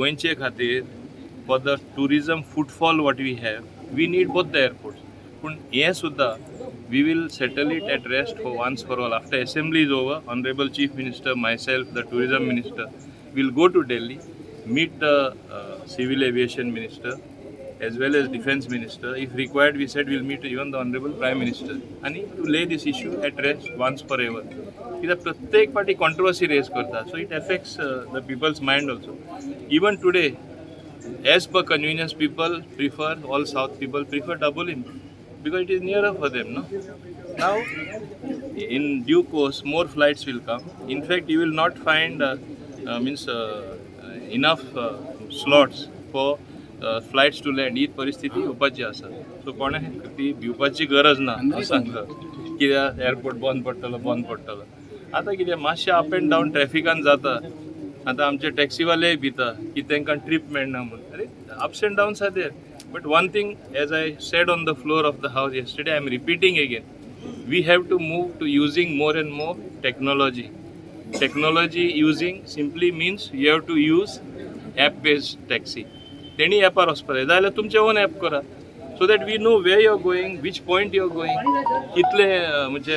गोंयचे खातीर for the tourism footfall what we have, we need both the airports. पूण हें सुद्दां we will settle it at rest for once for all. After assembly is over, honourable chief minister, myself, the tourism minister will go to Delhi, meet the civil aviation minister as well as defense minister. If required, we said we'll meet even the honorable prime minister. आणि to lay this issue at rest once forever. कित्याक प्रत्येक पाटी controversy rays करता, so it affects the people's mind also. Even today, as per convenience, people prefer, all south people prefer Dabolim because it is nearer for them, no? Now, in due course, more flights will come. In fact, you will not find means enough slots for flights to land. ही परिस्थिती येवपाची आसा. So कोणें ती भिवपाची गरज ना. हांव सांगता कित्याक एअरपोर्ट बंद पडटलो, बंद पडटलो. आतां कितें मातशें अप एंड डावन ट्रॅफिकान जाता. आतां आमचे टॅक्सीवालेय भिता की तांकां ट्रीप मेळना म्हूण. अरे, ups and downs are there, but one thing, as I said on the floor of the house yesterday, I am repeating again, we have to move to using more and more technology. Technology using simply means you have to use app based taxi. तेणी ॲपार वचपाक जाय, जाल्यार तुमचें own app करा, so that we know where you are going, which point you are going, कितले म्हणजे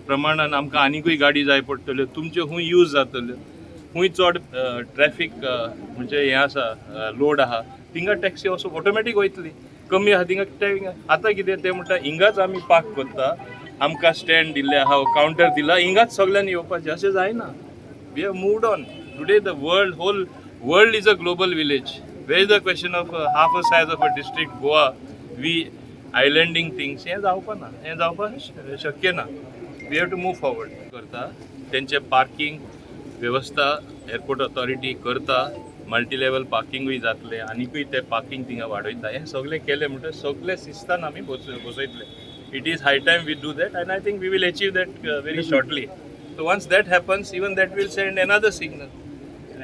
प्रमाणान आमकां आनिकूय गाडी जाय पडटल्यो, तुमच्यो खूंय यूज जातल्यो, खूंय चड ट्रॅफीक म्हणजे हें आसा, लोड आहा, थिंगा टॅक्सी वचून ऑटोमॅटीक वयतली. कमी आहा थिंगा टॅक्सी. आतां कितें ते म्हणटा, हिंगाच आमी पार्क करता, आमकां स्टँड दिल्लें आहा, कावंटर दिला, हिंगाच सगल्यांनी येवपाचें. अशें जायना. We have moved on. Today the world, whole world is a global village. Where is the question of half a size of a district Goa, we islanding things? हें जावपा ना, हें जावपाक शक्य ना. We have to move forward. करता तेंचे parking वेवस्था एअरपोर्ट ऑथॉरिटी करता. मल्टी लेवल पार्किंगूय जातलें, आनिकूय ते पार्किंग थिंगा वाडयता. हें सगळें केलें म्हणटकीर सगळे शिस्तान आमी बसयतले. It is high time we do that and I think we will achieve that very shortly. So once that happens, even that will send another signal.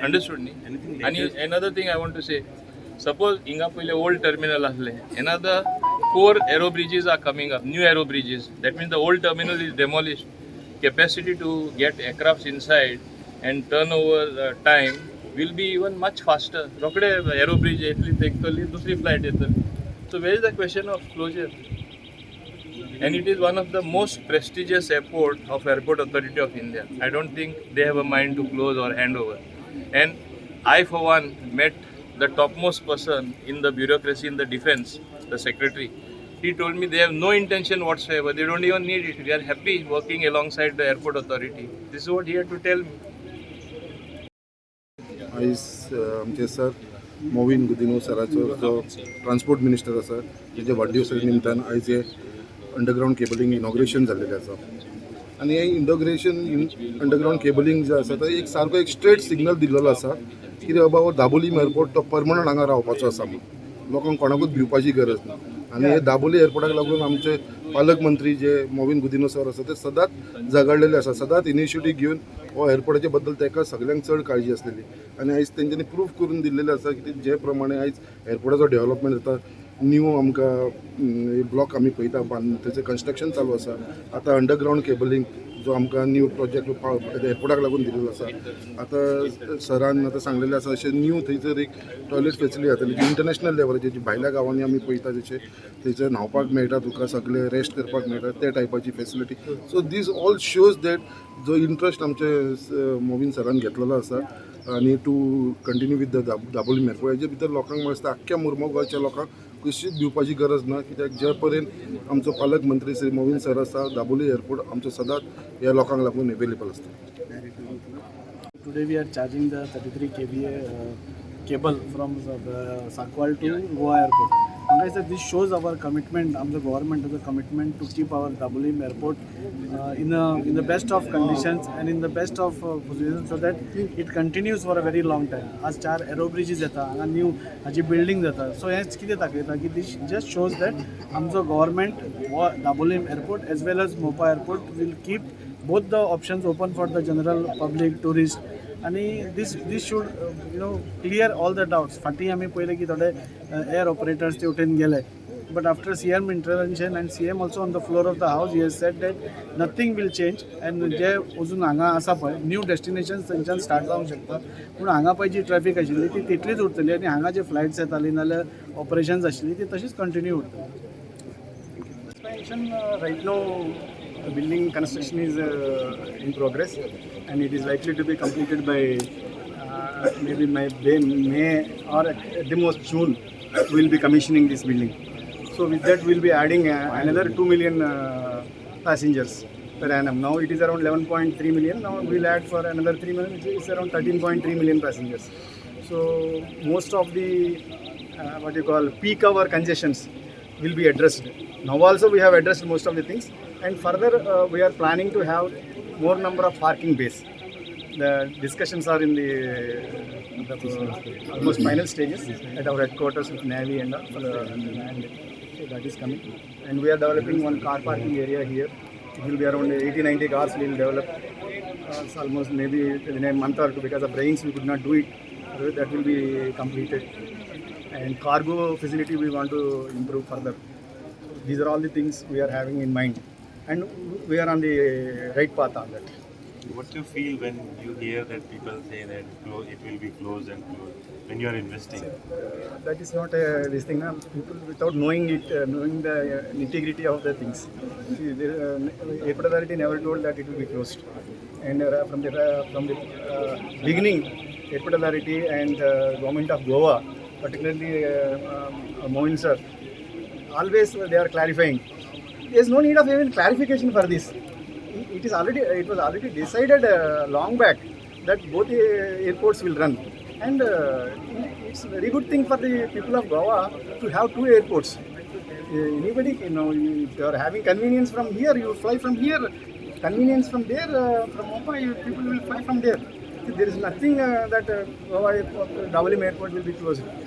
Understood न्ही? आनी another thing I want to say, suppose हिंगा पयले old terminal आसले, another four aero bridges are coming up, new aero bridges. That means the old terminal is demolished. Capacity to get aircrafts inside and turnover time will be even much faster. रोखडे arrow bridge येतली, तेकतली, दुसरी flight येतली. So where is the question of closure? And it is one of the most prestigious airport of Airport Authority of India. I don't think they have a mind to close or hand over. And I, for one, met the topmost person in the bureaucracy in the defense, the secretary. He told me they have no intention whatsoever. They don't even need it. We are happy working alongside the airport authority. This is what he had to tell me. आयज आमचे sir मोविन Godinho सराचो, जो transport minister आसा, तेच्या वाडदिवसा निमतान आयज हे underground cabling inauguration जाल्लेलें आसा. आनी हें इनॉग्रेशन अंडरग्रावंड केबलिंग जें आसा, तो एक सारको एक स्ट्रेट सिग्नल दिल्लो आसा कितें बाबा, हो दाबोलीम एअरपोर्ट तो परमनंट हांगा रावपाचो आसा म्हूण. लोकांक कोणाकूच भिवपाची गरज ना. आनी हे दाबोली एअरपोर्टाक लागून आमचे पालकमंत्री जे मोविन गुदिन्हो सर आसा, ते सदांच झगडलेले आसा, सदांच इनिशिएटीव घेवन हो एअरपोर्टाचे बद्दल ताका सगल्यांक चड काळजी आसलेली. आनी आयज तेंच्यांनी प्रूफ करून दिल्लेलें आसा की जे प्रमाणे आयज एअरपोर्टाचो डेव्हलपमेंट जाता, न्यू आमकां ब्लॉक आमी पळयता बांद, तेचें कन्स्ट्रक्शन चालू आसा. आतां अंडरग्रावंड केबलिंग जो आमकां न्यू प्रोजेक्ट एअरपोर्टाक लागून दिलेलो आसा, आतां सरान आतां सांगलेलें आसा, अशें न्यू थंयसर एक टॉयलेट फेसिलिटी जातली जी इंटरनॅशनल लेवलाची, जी भायल्या गांवांनी आमी पळयता, जशें थंयसर न्हांवपाक मेळटा तुका, सगळे रेस्ट करपाक मेळटा, त्या टायपाची facility. So this all shows that जो इंट्रस्ट आमचे मोविन सरान घेतलेलो आसा आनी to continue with the Dabolim airport. हेजे भितर लोकांक म्हाका दिसता आख्ख्या मुर्मगांवच्या लोकांक कशीच भिवपाची गरज ना, कित्याक जे पर्यंत आमचो पालकमंत्री श्री मोविन सर आसा, दाबोली एअरपोर्ट आमचो सदांच ह्या लोकांक लागून एवेलेबल आसता. Today we are charging the 33 kVA cable from Sancoale to Goa airport. Okay, sir, this shows our commitment, आमचं government commitment to keep our Dabolim airport in the best of conditions and in the best of position so that it continues for a very long time. आज चार arrow bridges येता हांगा, new हाजी building जाता. So हें कितें दाखयता की this just shows that आमचो गव्हर्मेंट हो Dabolim airport as well as Mopa airport will keep both the options open for the general public, tourist. आणि this should clear all the doubts. फाटीं आमी पळयलें की थोडे एअर ऑपरेटर्स ते वटेन गेले. But after CM intervention and CM also on the floor of the house, he has said that nothing will change and जे अजून हांगा आसा पळय न्यू डेस्टिनेशन्स थंयच्यान स्टार्ट जावंक शकता, पूण हांगा पळय जी ट्रॅफिक आशिल्ली ती तितलीच उरतली आनी हांगा जे फ्लायट्स येताली नाल्यार ऑपरेशन्स आशिल्ली ती तशीच कंटिन्यू उरतली. Expansion, right now, the building construction is in progress and it is likely to be completed by maybe May or at the most June. We will be commissioning this building. So with that, we will be adding another 2 million passengers per annum. Now it is around 11.3 million. Now we will add for another 3 million, which is around 13.3 million passengers. So most of the what you call peak hour congestions will be addressed. Now also we have addressed most of the things, and further we are planning to have more number of parking bays. The discussions are in the almost final stages at our headquarters with Navy and all for the land. So that is coming, and we are developing one car parking area here. It will be around 80-90 cars we will develop. It's almost maybe in a month or two, because of rains we could not do it. That will be completed. And cargo facility we want to improve further. These are all the things we are having in mind, and we are on the right path on that. What do you feel when you hear that people say that it will be closed and closed when you are investing? That is not a, this thing. Na? People without knowing it, knowing the integrity of the things. See, the Airport Authority never told that it will be closed. And from the beginning, Airport Authority and Government of Goa, particularly Moin sir, always they are clarifying. There is no need of even clarification for this. It was already decided long back that both airports will run, and it's a very good thing for the people of Goa to have two airports. Anybody, if you are having convenience from here, you fly from here. Convenience from there, from Mopa, people will fly from there. There is nothing that Goa airport, Dabolim airport will be closed.